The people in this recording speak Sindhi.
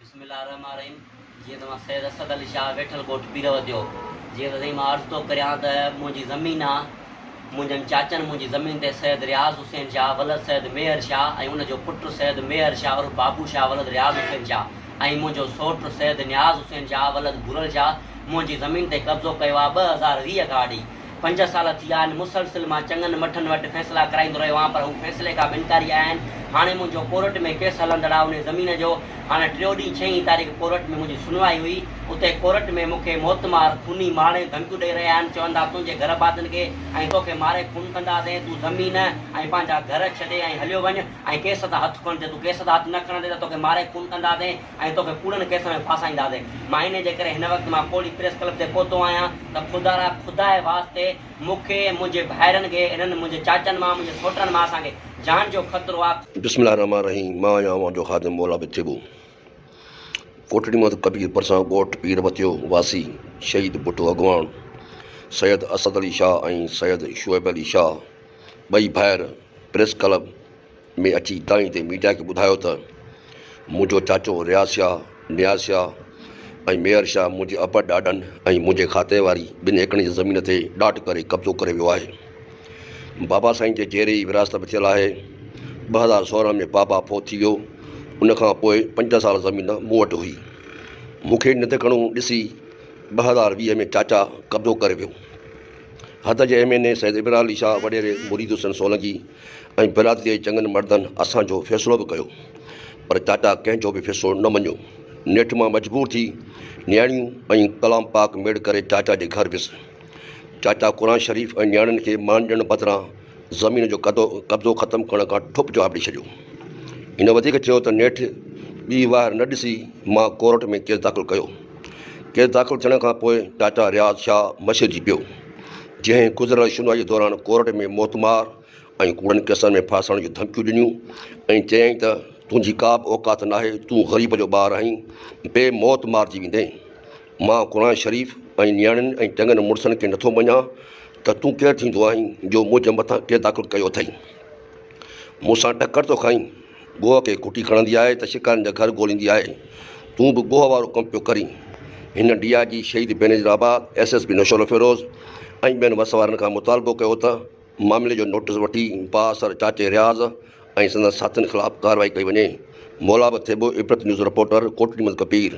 بسم الله الرحمٰن الرحيم جيئن ته مان سيد اسد علي شاهه ويٺل ڳوٺ پيروڌيو جيئن ته سائين مان عرض ٿو ڪريان ته منهنجي زمين آ منهنجن چاچن منهنجي زمين تي سيد رياض حسين شاهه ولد سيد ميهر شاهه ۽ ان جو پٽ سيد ميهر شاهه عرف بابو شاهه ولد رياض حسين شاهه ۽ منهنجو سوٽ سيد نياز حسين شاهه ولد ڀورل شاهه منهنجي زمين تي قبضو ڪيو آ 2020 کان اڏي پنج سال ٿي ويا آهن، مسلسل مان چڱن مٺن وٽ فيصلا ڪرائيندو رهيو آهيان پر هو فيصلي کان به انڪاري آيا آهن، هاڻي منهنجو ڪورٽ ۾ ڪيس هلندڙ آهي انهي زمين جو، هاڻي ٽيو ڏينهن ڇهين تاريخ ڪورٽ ۾ منهنجي سنوائي هئي، اتي ڪورٽ ۾ مون کي موتمار خوني ماڻي ڌمڪيون ڏئي رهيا آهن، چون ٿا تنهنجي گهر ڀاتين کي ۽ توکي ماري خون ڪنداسين، تون زمين ۽ پنهنجا گهر ڇڏي ۽ هليو وڃ ۽ ڪيس تان هٿ کڻ، جي تون ڪيس تان هٿ نه کڻندين ته توکي ماري خون ڪنداسين ۽ توکي ڪوڙن ڪيسن ۾ ڦاسائينداسين، مان انهي جي ڪري هن وقت مان ڪوڙي پريس ڪلب تي پهتو آهيان. ته خدارا خدا جي واسطي مون کي ۽ منهنجي ڀائرن کي انهن منهنجي چاچن مان منهنجي سوٽن مان اسان کي جان جو خطرو آ. بسم الله الرحمٰن الرحيم مان آهيان اوهان جو خادم مولا به ٿيٻو ڪوٽڙي محمد ڪبير ڀرسان ڳوٺ پير وتيو واسي شهيد ڀٽو اڳواڻ سيد اسد علي شاهه ۽ سيد شعيب علي شاهه ٻئي ڀائر پريس ڪلب ۾ اچي دانهين تي ميڊيا کي ٻڌايو ته منهنجو چاچو رياض شاهه، نياز شاهه ۽ ميهر شاهه منهنجي ابن ڏاڏن ۽ منهنجي کاتي واري ٻن ايڪڙن جي زمين تي ڏاڍ ڪري قبضو ڪري ويو آهي. بابا سائين جي جيئري ئي ورهاست به ٿيل آهي. 2016 ۾ بابا فوت ٿي ويو. ان کان پوء پنج سال زمين مون وٽ هئي. مون کي نڌڪڻو ڏسي 2020 ۾ چاچا قبضو ڪري ويو. حد جي M N A Syed Ibrahim Ali Shah, وڏيري مريد حسين سولنگي ۽ برادريء جي چڱن مردن اسان جو فيصلو به ڪيو، پر چاچا ڪنهن جو به فيصلو نه مڃيو. نيٺ مان مجبور ٿي نياڻيون ۽ ڪلام پاڪ ميڙ ڪري چاچا جي گهر ويس. چاچا قرآن شريف ۽ نياڻين کي مان ڏيڻ بدران زمين جو قبضو ختم ڪرڻ کان ٺپ جواب ڏئي ڇڏيو. هن وڌيڪ چيو ته نيٺ ٻي واهر نه ڏسي مان ڪورٽ ۾ ڪيس داخل ڪيو. ڪيس داخل ٿيڻ کان پوء چاچا رياض شاهه مشرجي پيو، جنهن گذريل شنوائيء دوران ڪورٽ ۾ موتمار ۽ ڪوڙن ڪيسن ۾ ڦاسائڻ جون ڌمڪيون ڏنيون ۽ چيائين ته تنهنجي ڪا به اوقات ناهي، تون غريب جو ٻار آهين، بي موت مارجي ويندين. مان قرآن شريف ۽ نياڻين ۽ چڱن مڙسن کي نٿو مڃان ته تون ڪير ٿيندو آهين جو منهنجي مٿان ڪيس داخل ڪيو اٿئي. مون سان ٽڪر ٿو کائين. ڳوهه کي ڪٽي کڻندي آهي ته شڪارين جا گهر ڳوليندي آهي. تون به ڳوهه وارو ڪم پيو ڪرين. هن ڊي I جي شهيد Benazirabad, S S P Naushahro Feroze ۽ ٻين وس وارن کان مطالبو ڪيو ته معاملي جو نوٽيس وٺي بااثر چاچي رياض ۽ سندس ساٿين خلاف ڪارروائي ڪئي وڃي. مولا به ٿيٻو، عبرت نيوز رپورٽر، ڪوٽڙي محمد ڪبير.